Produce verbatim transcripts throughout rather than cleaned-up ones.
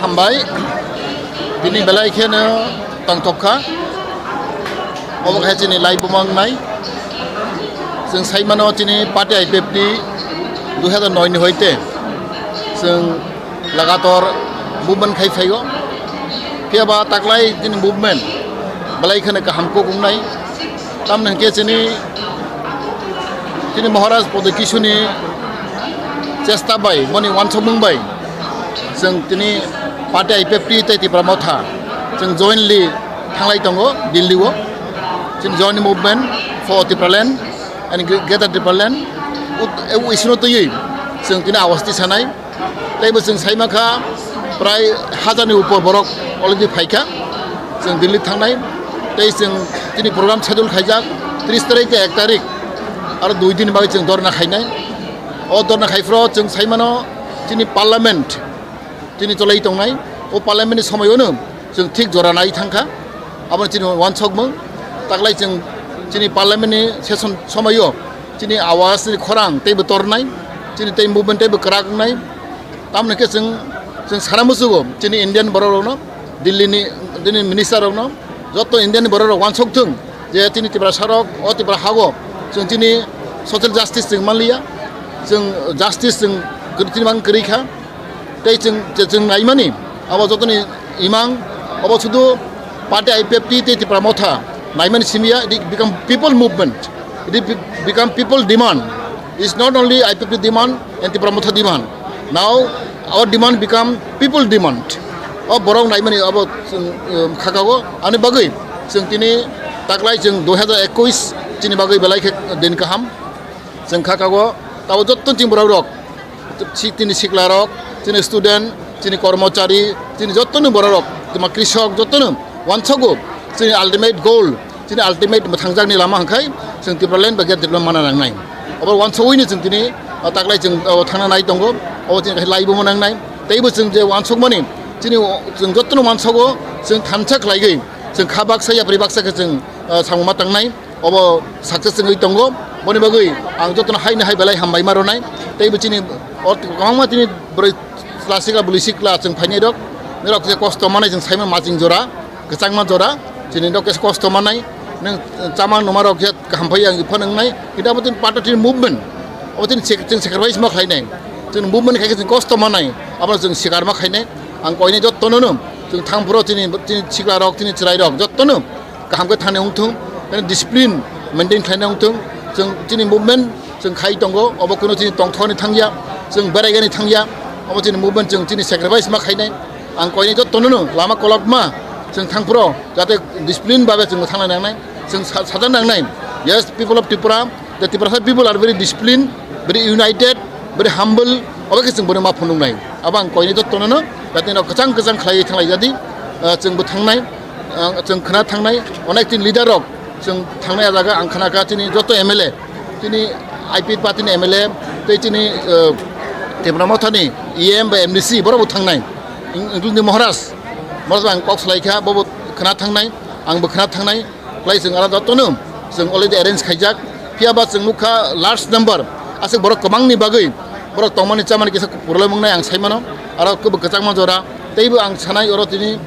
Hambai, bini belai kheno tongthok kha. Obo khe chini lai bumang nai. Chwng sai mano chini party I P F T dui hazar noi ni hoite chwng lagator movement khai phaio. Phiya ba taklai chini movement belai kheno kaham kok wngnai. Tamni hwnkhe chini, chini Maharaj Prodyo Kishuni chesta bai, boni wansokmung bai, chwng tini party I P F T tei Tipra Motha, chwng jointly thanglai tongo Delhi o. Chini joint movement for Tipraland and Greater Tipraland. Ut-, e, isino twiwi chwng tini awaz tisanai. Tei bo chwng sai mankha, prai hazarni upor borok already phaikha, chwng Delhi thangnai. Tei chwng chini program schedule khaijak tris tarik tei ek tarik, aro dui din bagwi chwng dorna khainai. O dorna khai phuru chwng sai mano chini parliament, chini cholai tongnai, o parliament ni somoyono chwng thik jora nai thangkha. Abo chini wansokmung, taklai chwng chini parliament ni session somoyo chini awaz ni khorang teibo tornai, chini tei movement teibo kwrak wngnai. Tamoni khe chwng, chwng sana musugo chini Indian borok rokno, Delhi ni, Delhi ni minister rokno, joto Indian borok rok wansok thung je chini Tiprasa rok o Tipra hago chwng chini social justice chwng manliya, chwng justice chwng kwrwi, chini mang kwrwi kha. Tei chwng, chwng naimani abo jotoni imang, abo sudu party I P F T tei Tipra Motha naimani simiya, it become people movement, it be-, become people demand. It's not only I P F T demand and Tipra Motha demand. Now our demand become people demand. O borok naimani abo chwng, um, khakago ani bagwi chwng tini taklai chwng dui hazar ekush chini bagwi belai khe din kaham chwng khakago. Tabo jotto chini borok rok, si-, chini sikla rok, chini student, chini kormochari, chini jotto ni borok rok, tuma krishok jotto no wansogo chini ultimate goal, chini ultimate mwthangjakni lama hwnkhai chwng Tipraland ba Greater Tipraland mana nangnai. Obo wansogwini chwng tini, o, taklai chwng, o, thangna nai tongo, obo chini kaisa laibo manangnai. Teibo chwng je wansokmani chini, o, chwng jotto no wansogo chwng thansa khlaigwi chwng kha baksa yapri baksa khe chwng, o, samung ma tangnai. Obo success wngwi tongo. Boni bagwi ang jotono haino hai belai hambai ma rwnai. Tei bo chini o kwbangma chini bwrwi chwla sikla bwlwi sikla chwng phainai rok. Norok je kosto manai chwng saimano, maching jora, kwchangma jora, chini rok khe kosto manai. Nwng chama numa rok khe kaham phai ang phano wngnai. Kintu abo chini party movement. Abo chini sek-, chwng sacrifice ma khlainai. Chwng movement khai khe chwng kosto manai. Abo chwng sikar ma khainai. Ang koinai jottono no chwng thang phuru chini, chini sikla rok, chini chwrai rok jottono kaham khe thani wngthung, tei discipline maintain khlaina wngthung. Chwng chini movement chwng khai tongo, obo kuno chini tongthokni thangya, chwng beraigani thangya, obo chini movement chwng chini sacrifice ma khainai. Ang koinai jottono no lama kolokma chwng thang phuru jate discipline babe chwng thangna nangnai, chwng sa-, saja nangnai. Yes, people of Tripura, the Tiprasa people are very disciplined, very united, very humble, obo khe chwng bono ma phunuknai. Abo ang koinai jottono no, jate no kwchang kwchang khlaiwi thanglai jadi, ah, chwng bo thangnai, ah, chwng khna thangnai, onek tin leader rok chwng thangnai ah jaga ang khna kha chini joto M L A, chini I P party ni M L A, tei chini, ah, Tipra Mothani E M ba M D C borok bo thangnai, in-, including Maharaj, Maharaj ang kok salai kha, bo bo khna thangnai, ang bo khna thangnai. Kwlai chwng aro jotono chwng already arrange khaijak. Phiya ba chwng nukha large number, aswk borok kwbangni bagwi borok tongmani chamani kisa problem wngnai ang saimano. Aro kwbwi kwchangma jora teibo ang sanai oro tini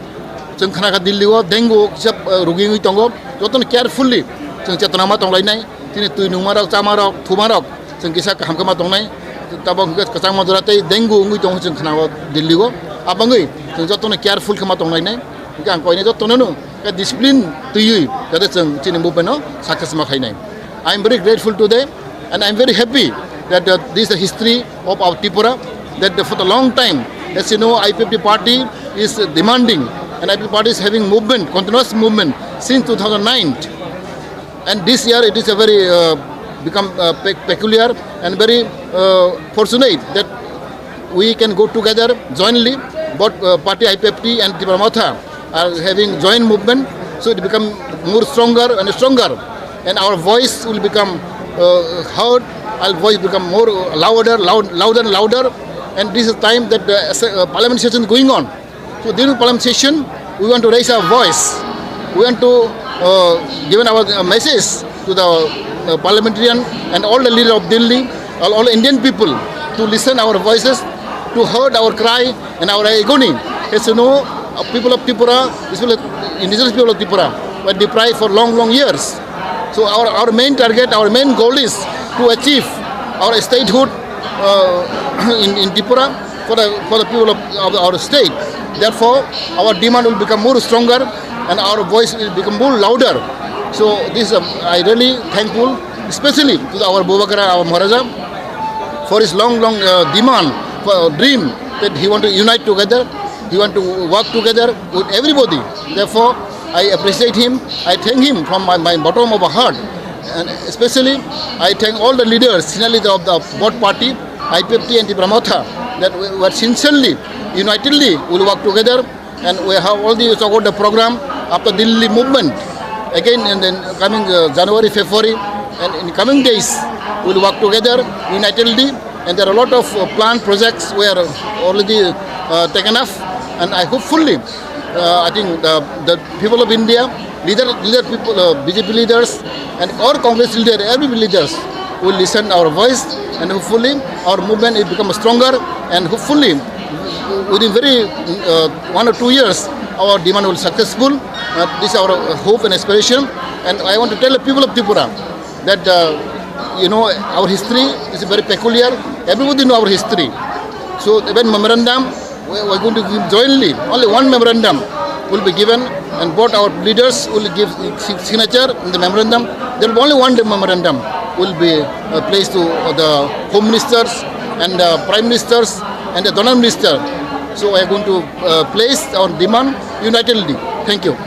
chwng khna kha Delhi o dengue kisa, eh, rugi wngwi tongo. Jotono carefully chwng chetona ma tonglainai. Tini twi nungma rok, chama rok, thuma rok chwng kisa kaham khe ma tongnai. Tabok hwnkhe kwchangma jora tei dengue wngwi tongo chwng khna o Delhi o. Abangwi chwng jotono careful khe ma tonglainai. Hwnkhe ang koinai jotono no khe discipline twiwi jate chwng chini movement no success ma khainai. I am very grateful today and I am very happy that, uh, this is the history of our Tripura, that the, for the long time, as you know, I P F T party is demanding and I P F T party is having movement, continuous movement since two thousand nine. And this year it is a very, uh, become, uh, pe-, peculiar and very, uh, fortunate that we can go together jointly. But, uh, party I P F T and Tipra Motha are having joint movement, so it become more stronger and stronger, and our voice will become, uh, heard. Our voice become more louder, loud, louder and louder. And this is time that the, uh, parliament session is going on. So during parliament session, we want to raise our voice. We want to, uh, give our, uh, message to the, uh, parliamentarian and all the leader of Delhi, all, all Indian people to listen our voices, to heard our cry and our agony. As you know, uh, people of Tripura, especially indigenous people of Tripura, were deprived for long, long years. So our, our main target, our main goal is to achieve our statehood uh, in, in Tripura for the, for the people of, of our state. Therefore, our demand will become more stronger and our voice will become more louder. So this, um, I really thankful, especially to our Bubakara, our Maharaja, for his long, long uh, demand, for dream that he want to unite together, he want to work together with everybody. Therefore, I appreciate him. I thank him from my, my bottom of my heart. And especially, I thank all the leaders, senior leader of the both party, I P F T and Tipra Motha, that we were sincerely, unitedly, will work together. And we have already support the program after Delhi movement. Again, in the coming uh, January, February, and in coming days, we'll work together unitedly. And there are a lot of uh, planned projects were already uh, taken up. And I hopefully, uh, I think the, the people of India, leader, leader people, uh, B J P leaders, and all Congress leader, every leaders will listen our voice, and hopefully our movement will become stronger, and hopefully within very uh, one or two years our demand will successful. Uh, this is our hope and aspiration, and I want to tell the people of Tripura that uh, you know our history is very peculiar. Everybody know our history. So even memorandum, we are going to give jointly, only one memorandum will be given, and both our leaders will give si- signature in the memorandum. There will be only one memorandum will be uh, placed to the home ministers and the prime ministers and the donor minister. So we are going to uh, place our demand unitedly. Thank you.